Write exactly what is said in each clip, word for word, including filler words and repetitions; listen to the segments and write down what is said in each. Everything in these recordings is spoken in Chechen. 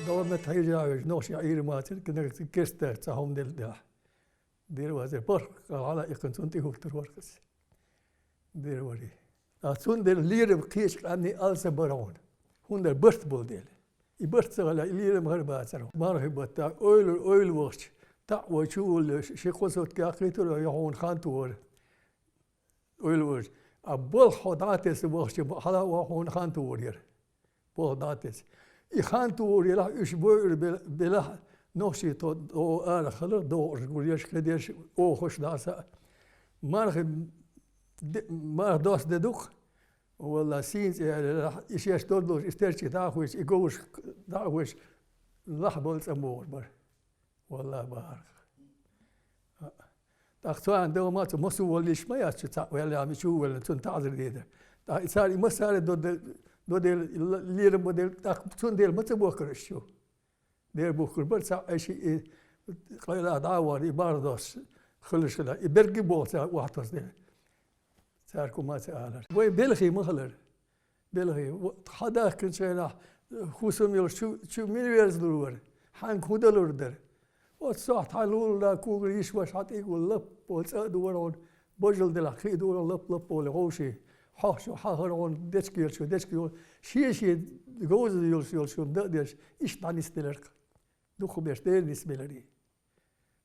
ДогӀмет хьежа вежа нохчий Ӏийра мацара, кнагца керста цхьа хӀума делла делахь. Дера вазар парх, хьала иккхина цунна тӀехӀуттур вара хаза. Дера вари. А цундела лерам кхечу къаьмнийн алсам бара хьуна. ХӀунда барт болу дела. И барт ца хилла, и лерам хӀара бацара. Мархи баттахь, ойла, ойла вахча, таӀ вай чу воллуш, ши кхо сутка кхийтура, я хьуна хан тухура. Ойла вахча. А болх хьо дӀатесса вахча, хьала а ваха хьуна хан тухур яра. Болх дӀатесса. И хан тухур елахь, уьш бойур бел-, белахь, нохчий тхо, тхо арахь хилар, догӀуш, гуръеш, кхидерш, охуш дӀаса. Мархи де-, марха дос де дукха, валла, сийна цӀе яьлла елахь, и шаьш доллуш, и стерчий дӀа а хуьйцу, и говш дӀа а хуьйцу, лахь болу цӀа могӀур бара. Валла, бахьарх. ТӀаккха царна дала ма ца, массо а воллийш ма яц, цхьаъ ваьлла, ами чу а ваьлла, цунна таӀзар дийр дара. ТӀаккха и цара и массаре до де-, до дела, и ла-, лерам бо дела, тӀаккха цундела ма ца бохкар уьш чу. Дера бухкар бара, цхьаъ айши и къайла дӀа а вахана, и бардос хилаш хила. И берг а боху цара охьатос дела. Цара хӀума ца алар. Вай белхий ма хилар. Белхий. Во-, хьан дахкинчу хенахь хӀусам йолуш чу, чу мила верзалур вара? Хьанга хӀун далур дара? Оцу сохьта хьан лулахь когара йиш ваша хьан тӀе а гулла, лап, оцу цӀа а дора хьуна, божал делахь, кхин а дора лап-лап олу вовший. Хьох чу хьан хӀара хьуна дечкелчу, дечкелчу. Шен-шен говза йолуш йолчунна дан а деш, иштта дӀанисделира-кх. Дукхахберш дера нисбеларий.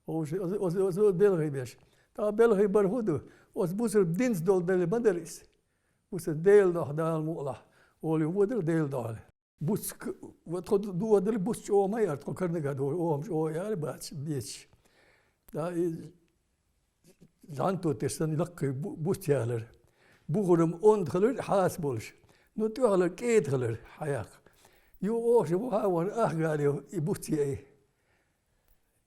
Оцу, оцу, оцу, оцу белхий беш. ТӀаккха белхий бар хӀун ду? Оцу бусурба динца долу дела ма дара иза. Бусурба Делан дуьхьа Дала мукъалахь. Олий вон дара Делан дуьхьа. Буц к-, вот тхо ду-, дохадара буц чӀогӀа ма яра, тхо карнага дора, оха чӀогӀа яра бац, бецаш. Да, и занто теш санна лаккхий бу-, буц ялара. Бухурам онда хилар хьаца болуш. Ну, тӀехьалара кӀеда хилар хьаяккха. Ю оха шу вахьа а ван ахгали и буц яй.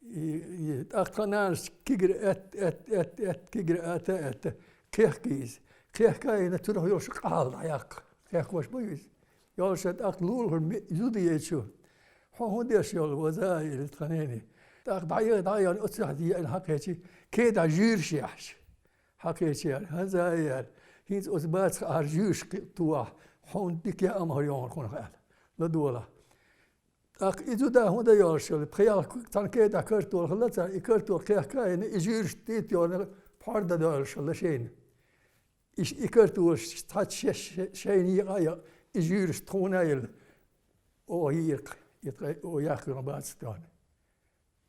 И, и, тӀаккха тхан нанас кигра аьтта, аьтта, аьтта, аьтта, кигра аьтта, аьтта, кхехкий иза. Кхехка а йина, цунах йолуш къахьал дӀаяккха. Кхехкош бу иза. Йолуш тӀаккха лулахура ме-, зуда яйчу. Хьо хӀун деш йолу, ваза, или тхан нене. ТӀаккха дӀа а, дӀа а йолу, оццахь дийна хьакхечи, кедахь жуьйраш яхьаш. Хьакхечи яра, хӀанза а яра. ХӀинца оцу бацах ахьа жуьйраш кхи-, тухахь, хьуна дика яа ма хӀара йогӀург хьуна хаьа. ЛадогӀалахь. ТӀаккха и зуда хӀун дан йолуш йолу? Пхи-ялх цхьана кедахь картол хилла цара, и картол кхехка а йина, и жуьйраш тӀе а тӀе йогӀург, пхьор дан йолуш хилла шайна. И ш-, и картолаш цхьацца шеш-, ше-, шайна екъа а екъа, и жуьйраш тхуна а елла, оха йийракх, и тхо, оха яхкина бац тхуна.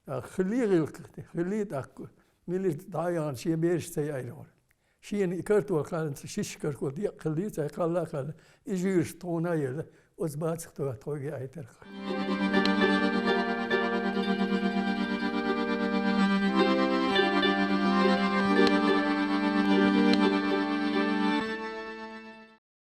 ТӀаккха хиллий гӀиллакх, хиллий тӀаккха, милица дӀа а яхна, шен бераш ца яйра хӀора. Шена и картол кхаьллинца, шиш картол декъа хиллий, цхьа кхалла а кхаьлла, и жуьйраш тхуна а елла, оцу бацах тхо-, тхоьга яийтарх.